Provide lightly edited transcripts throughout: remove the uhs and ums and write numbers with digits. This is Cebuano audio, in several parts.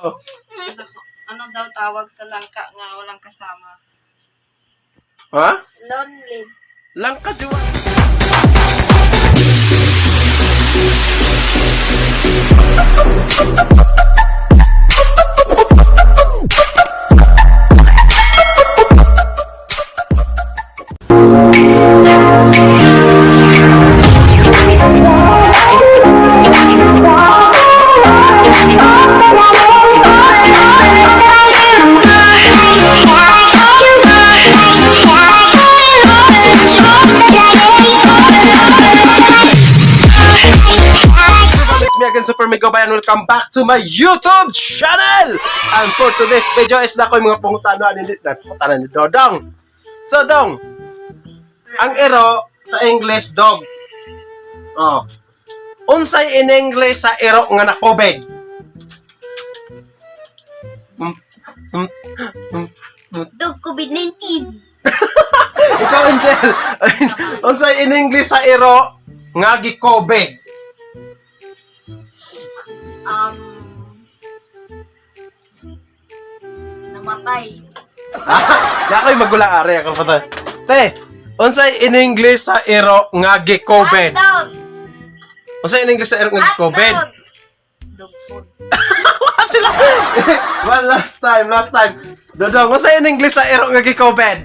Oh. Ano daw tawag sa langka nga walang kasama? Ha? Lonely. Langka juwa. It's me again, Super Migo Bayan. Welcome back to my YouTube channel! And for today's video is na ko yung mga pangutana ni, na, pangutana ni Dodong. So, Dong, ang ero sa English, dog. Oh. Unsay in English sa ero nga nakobed? Dog COVID-19. Ikaw, Angel. Unsay in English sa ero nga gikobed? Namatay. Ah, ako'y magula ari ako pa to. Te, unsay in English sa ero nga gikobed? Hotdog. Unsay in English sa ero nga gikobed? Hotdog. Dog food. Wala sila. Well, last time, last time. Dodong, unsay in English sa ero nga gikobed?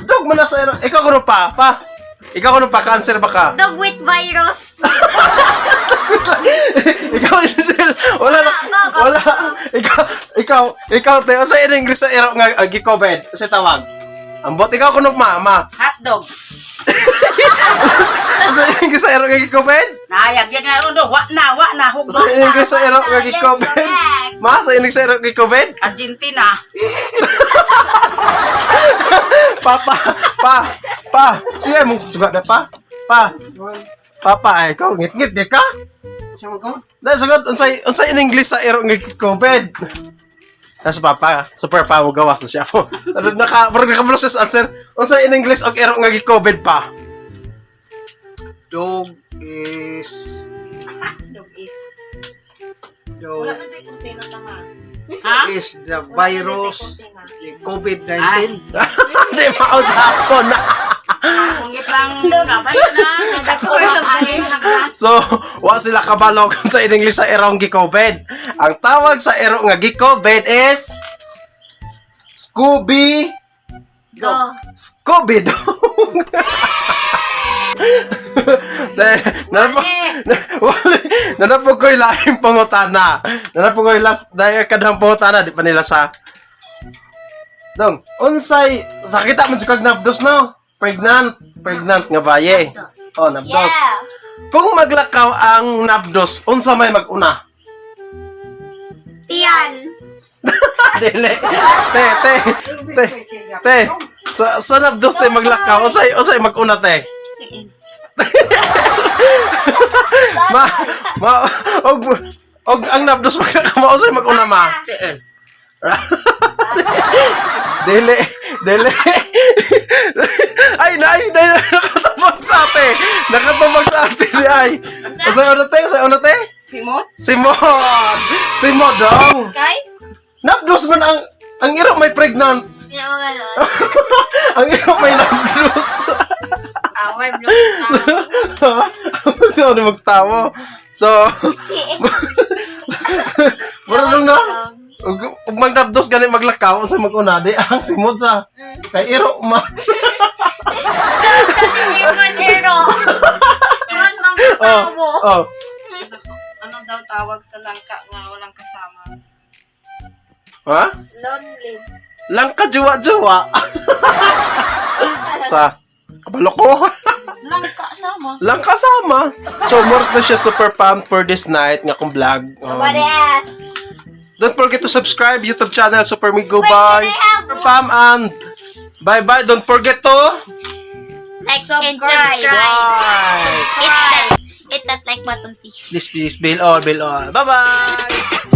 Dog man na sa ero. Ikaw kuno pa, pa. Ikaw kuno pa, cancer ba ka? Dog with virus. Ikaw, Angel, wala na, wala. Ikaw, ikaw, ikaw, te, unsay in English sa ero nga gikobed? Unsay tawag? Ambot, ikaw kuno mama. Hotdog. Unsay in English sa ero nga gikobed? Nayag yan nga ro wa na hugdog Sa na. English sa ero nga gikobed? Correct. Ma, sa English sa ero nga gikobed? Argentina. Pa, pa, pa, pa. Siya mong sugat na pa. Pa. Papa, ay, ikaw, ngit-ngit, di ka? Dahil sagot, unsay, unsay in English sa ero nga gikobed? Tapos papa, super pa mo gawas na siya po. Ano, naka, pero naka-process answer. Unsay in English og ero nga gikobed pa? Dog is Dog is. Dog Wala na tayo container tama. Ha? is the virus, the COVID-19. Di ba ako Japon na? Kungit lang kapay na. So, wa sila kabalo kung sa in English sa erong gikobed. Ang tawag sa ero nga gikobed is Scooby Go. Scooby Doo. Nanapog nanapog ko'y lahing pangutana. Nanapog ko'y last dahil kadang pangutana di pa nila sa. Dong, unsay sakita man jud kag nabdos no? Pregnant, pregnant nga baye. Oh, nabdos. Yeah. Kung maglakaw ang nabdos, unsa may maguna? Tiyan. Dili. Te, te, te, te. Sa nabdos te maglakaw, unsay unsay maguna te? Ma, ma, og, og ang nabdos maglakaw, ma, unsay maguna ma? Tiil. Dili, dili. Ay, na, ay, na, nakatabag sa ate. Nakatabag sa ate ni ay. Unsay una te? Unsay una te? Simot? Simon! Simon dong! Kay? Nabdos man ang iro may pregnant. Hindi ako ganon. Ang iro may nabdos. Away, blue. Ano ano magtawo? So, mura nung na. Ug ug magnabdos gani maglakaw sa maguna di ang simod sa kay iro man. Iwan ero. Iwan mang Oh, tawo. oh. Ano daw tawag sa langka nga walang kasama? Ha? Lonely. Langka juwa-juwa. Sa kabalo ko. Langka sama. Lang kasama. So, more to siya super pumped for this night nga kong vlog. Nobody asked. Don't forget to subscribe YouTube channel Super Migo. Wait, Bye. can I have Super Pam and bye bye. Don't forget to Like and subscribe. subscribe. Hit that like button, please. Please please bell all bell all. Bye bye.